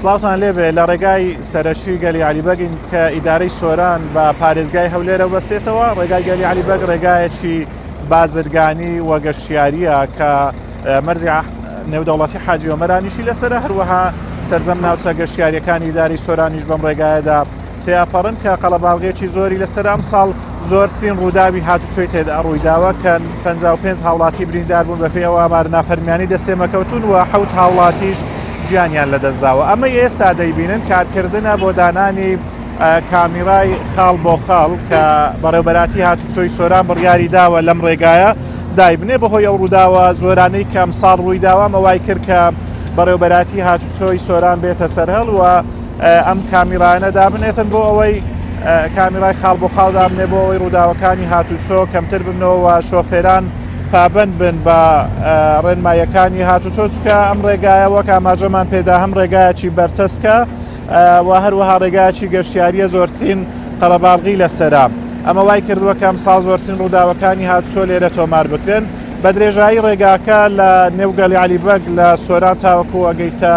سڵاوتان لێبێ لە ڕێگای سەرەکی گەلی علی بەگین کە ئیدارەی سۆران بە پارێزگای هەولێرە بەسێتەوە. ڕێگای گەلی علی بەگ ڕێگایەکی بازرگانی و گەشتیاریە کە مەرزی نێودەوڵەتی حاجی ئۆمەرانیشی لەسرە، هەروەها سەرجەم ناوچە گەشتیاریەکانی ئیداری سۆرانیش بەم ڕێگایەدا تێیاپەڕن کە قەڵەباڵغێکی زۆری لەسەر. ئەم ساڵ زۆرترین ڕووداوی هاتوچۆی تێدا ڕوویداوە کە 55 هاوڵاتی بریندار بوون بەپێی ئەو ئامار نافەرمیانی دەستێمەکەوتون و حەوت هاوڵاتیش گیانیان لەدەستداوە. ئەمە ئێستا دەیبینن کارکردنە بۆ دانانی کامیرای خاڵ بۆ خاڵ کە بەڕێوبەراتی هاتوچۆی سۆران بڕیاری داوە لەم ڕێگایە دایبنێ بەهۆی ئەو ڕووداوە زۆرانەی کە ئەمساڵ ڕوویداوە. ئەمە وای کرد کە بەڕێوبەراتی هاتوچۆی سۆران بێتە سەرهەڵ و ئەم کامیرایانە دابنێتن بۆ ئەوەی کامیرای خاڵ بۆ خاڵ دابنێ بۆ ئەوەی ڕووداوەکانی هاتوچۆ کەمتر ببنەوە و شۆفێران پابند بن بە ڕێنماییەکانی هاتوچۆ، چکە ئەم ڕێگایە وەک ئاماژەمان پێدا هەم ڕێگایەکی بەرتەسکە و هەروەها ڕێگایەکی گەشتیاریە زۆرترین قەرەباڵغی لەسرە. ئەمە وای کردووە کە ئەمساڵ زۆرترین ڕووداوەکانی هاتوچۆ لێرە تۆمار بکرێن. بە درێژایی ڕێگاکە لە نێوگەلی علی بەگ لە سۆران تاوەکو ئەگەیتە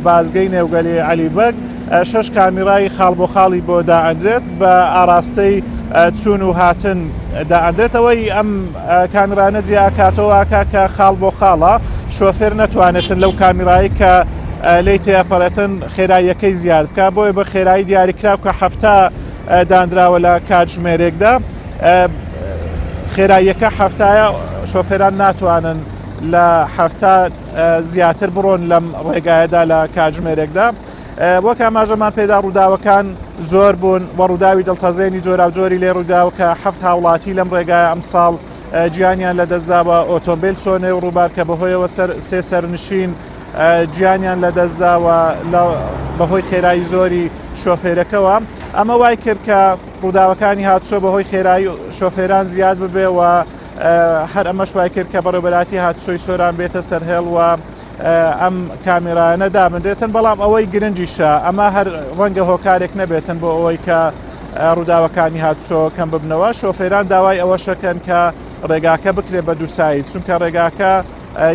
بازگەی نێوگەلی علی بەگ شەش کامیرای خاڵ بۆ خاڵی بۆ دائەندرێت بە ئاراستەی چوون و هاتن دائەندرێتەوەی. ئەم کامیرانە جیاکاتەوە ئاکا کە خاڵ بۆ خاڵە شۆفێر نەتوانێتن لەو کامیرایی کە لی تێپەڕێتن خێراییەکەی زیاد بکە، بۆیە بە خێرایی دیاریکراو کە هەفتا دانراوە لە کاتژمێرێکدا خێراییەکە هەفتایە، شۆفێران ناتوانن لە هەفتا زیاتر بڕۆن لەم ڕێگایەدا لە کاتژمێرێکدا. وەک ئاماژەمان پێدا ڕووداوەکان زۆر بوون و ڕووداوی دڵتەزێنی جۆراوجۆری لێ ڕووداوە کە هەفت هاوڵاتی لەم ڕێگای ئەمساڵ گیانیان لەدەستدا بە ئۆتۆمبیل چۆنێ و ڕووبار کە بەهۆیەوە سەر سێ سەرنشین گیانیان لەدەستدا و بەهۆی خێرایی زۆری شۆفێرەکەوە. ئەمە وای کرد کە ڕووداوەکانی هاتوچۆ بەهۆی خێرایی شۆفێران زیاد ببێ و هەر ئەمەش وای کرد کە بەڕێوبەراتی هاتوچۆی سۆران بێتە سەرهێڵ و ئەم کامێرایانە دابنرێتن. بەڵام ئەوەی گرنگیشە ئەمە هەر ڕەنگە هۆکارێک نەبێتن بۆ ئەوەی کە ڕووداوەکانی هاتوچۆ کەم ببنەوە. شۆفێران داوای ئەوەشەکەن کە ڕێگاکە بکرێت بە دووسایی، چونکە ڕێگاکە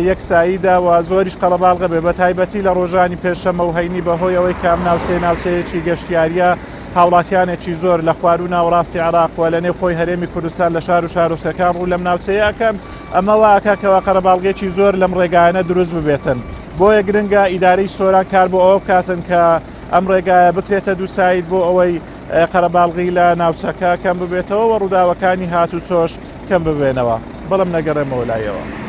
یەکساییدا و زۆریش قەڵەباڵغە بێ بە تایبەتی لە ڕۆژانی پێشەمە و هەینی بەهۆی ئەوەی کە ئەم ناوچەیە ناوچەیەکی گەشتیاریە هاوڵاتیانێکی زۆر لە خوار و ناوەڕاستی عراق و لە نێو خۆی هەرێمی کوردستان لە شار و شارۆچکەکان ڕوو لەم ناوچەیە ئەکەن. ئەمە واکە کەوا قەرەباڵغێکی زۆر لەم ڕێگایانە دروست ببێتن. بۆیە گرنگە ئیدارەی سۆران کار بۆ ئەوە بکاتن کە ئەم ڕێگایە بکرێتە دووساید بۆ ئەوەی قەرەباڵغی لە ناوچەکە کەم ببێتەوە و ڕووداوەکانی هاتوچۆش کەم ببێنەوە. بەڵم نەگەڕێمەوە لایەوە.